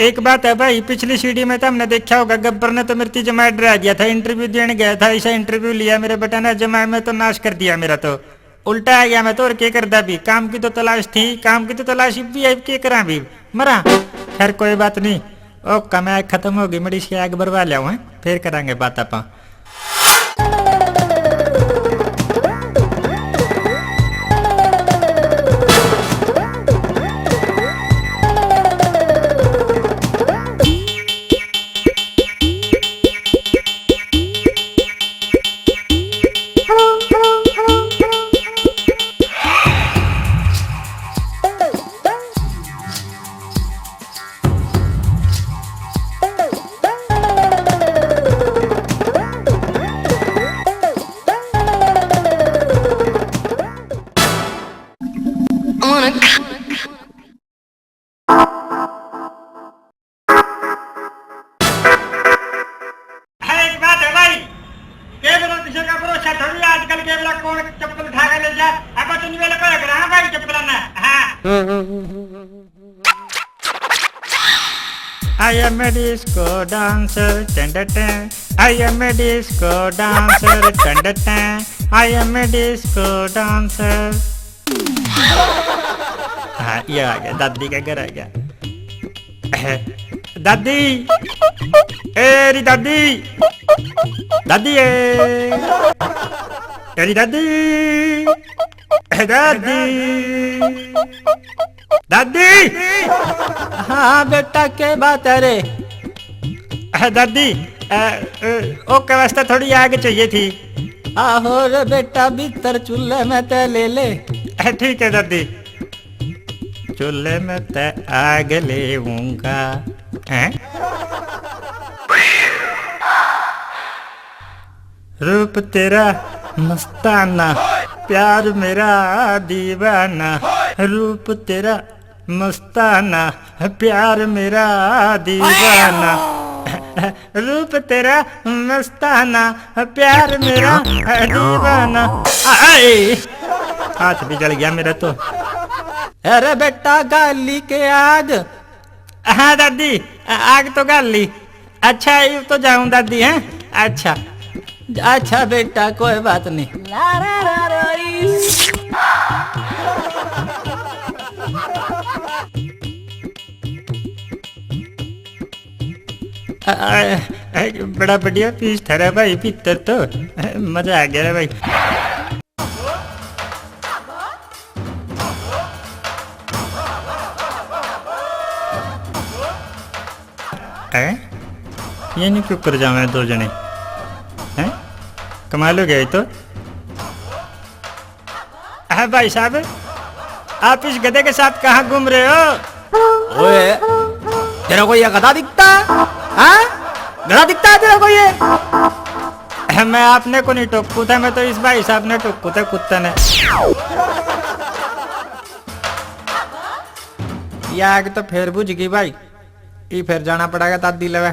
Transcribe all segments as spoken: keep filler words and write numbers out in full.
एक बात है भाई, पिछली सीढ़ी में तो हमने देखा होगा, गब्बर ने तो मेरे जमाए डरा दिया था। इंटरव्यू देने गया था, ऐसा इंटरव्यू लिया मेरे बेटा ने, जमाए में तो नाश कर दिया मेरा तो। उल्टा आ गया मैं तो, और के करदा भी। काम की तो तलाश थी, काम की तो तलाश भी है, के करा भी, मरा। खैर कोई बात नहीं, ओ कमाई खत्म होगी, मड़ी सी आग बरवा लिया हूँ, फिर करांगे बात आपा। है, एक बात है भाई, केवल किसी का भरोसा थोड़ी है आजकल। केवल कौन चप्पल उठा के ले जा, अब तुम वेले को रख रहा भाई चप्पल ना। हाँ। I am a disco dancer, टन टन टन। I am a disco dancer, टन टन टन। I am a disco dancer। हाँ, ये आ गया, दादी का घर आ गया। दादी, ए री दादी, दादी ए, ए री दादी, ए दादी, दादी। हाँ बेटा, के बात है रे? ए दादी, ए, ए, ओके वास्ते थोड़ी आग चाहिए थी। आहो रे बेटा, भीतर चूल्हे में ते ले ले। ए, ठीक है दादी। चूल्हे में ते आग लेऊंगा। हैं? रूप तेरा मस्ताना, प्यार मेरा दीवाना। रूप तेरा मस्ताना, प्यार मेरा दीवाना। रूप तेरा मस्ताना, प्यार मेरा दीवाना। आए, हाथ भी जल गया मेरा तो। अरे बेटा, गाली के आग। हाँ दादी, आग तो गाल ली। अच्छा, ये तो जाऊं दादी, हैं? अच्छा, अच्छा बेटा, कोई बात नहीं। आ, आ, आ, बड़ा बढ़िया पीस ठहरा भाई, भीतर तो मजा आ गया रे भाई। हैं? ये नहीं क्यों कर जावे दो जने? हैं? कमाल हो गया ये तो। हाँ भाई साहब, आप इस गधे के साथ कहाँ घूम रहे हो? ओए, तेरे को ये गधा दिखता है? हाँ? गधा दिखता है तेरे को ये? मैं आपने को नहीं टोकू था, मैं तो इस भाई साहब ने टोकू था, कुत्ते ने। ये आग तो फिर बुझ गई भाई, ये फिर जाना पड़ेगा दादी लेवे।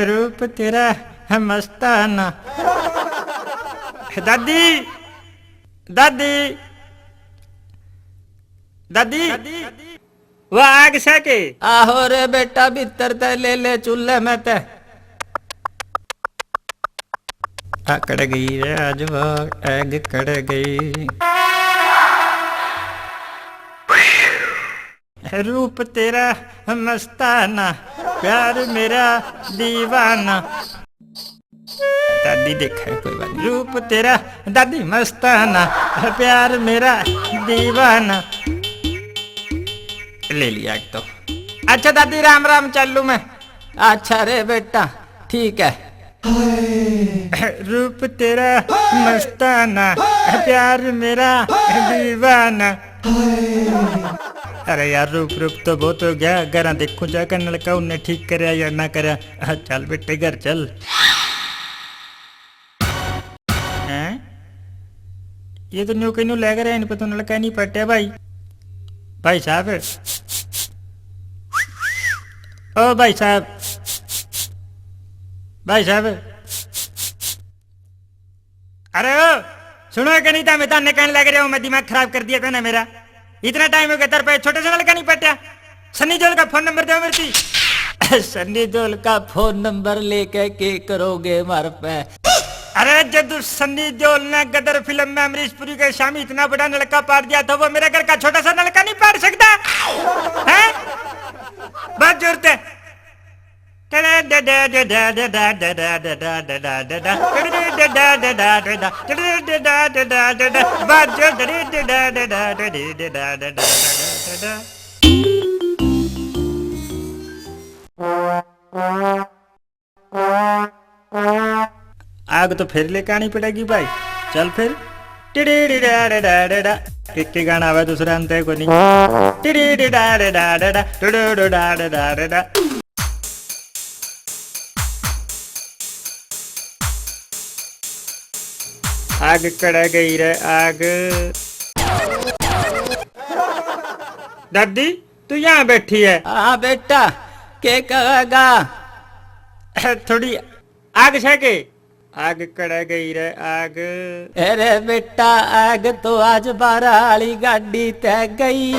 रूप तेरा है मस्ताना। दादी, दादी, दादी। वो आग सै के? आहो रे बेटा, भीतर तै ले ले चूल्हे में तै। अकड़ गई रे आज वो, आग कड़ गई। रूप तेरा मस्ताना, प्यार मेरा दीवाना। दादी देखा है, कोई बात नहीं। रूप तेरा दादी मस्ताना, प्यार मेरा दीवाना। ले लिया एक तो। अच्छा दादी, राम राम, चालू मैं। अच्छा रे बेटा, ठीक है। रूप तेरा मस्ताना, प्यार मेरा दीवाना। अरे यार, रूप रूप तो बहुत हो गया, घर देखूं जाकर नलका उनने ठीक करया या ना करया। चल बेटे, घर चल। ये तो न्यू के न्यू लग रहे हैं, इन पे तो नलका नहीं पट्या भाई। भाई साहब, ओ भाई साहब, भाई साहब, अरे ओ, सुनो कि नहीं था, मैं ताने कहने लग रहा हूँ, मैं दिमाग खराब कर दिया था ना मेरा। इतना टाइम हो गया, तेरे पे छोटे से नलका नहीं पट्या। सन्नी देओल का फोन नंबर दे मेरे ती। सन्नी देओल का फोन नंबर लेके के करोगे मार पे? अरे, जदू सन्नी देओल ने गदर फिल्म में अमरीश पुरी के सामने इतना बड़ा नलका पाड़ दिया था, वो मेरे घर का छोटा सा नलका नहीं पाड़ सकता? हैं? बहुत जोर से। बहुत जोर से। आग तो फिर लेके आनी पड़ेगी भाई। चल फिर। टिडी डिडा डिडा डिडा। किक्की गाना आवे दूसरा अंत है कोनी। टिडी डिडा डिडा डिडा, टुडू डुडा डिडा डिडा। आग कड़े गई रे आग। दादी, तू यहाँ बैठी है? हाँ बेटा, के कहेगा? थोड़ी आग सै के? आग कड़े गई रे आग। अरे बेटा, आग तो आज बारह वाली गाड़ी तै गई।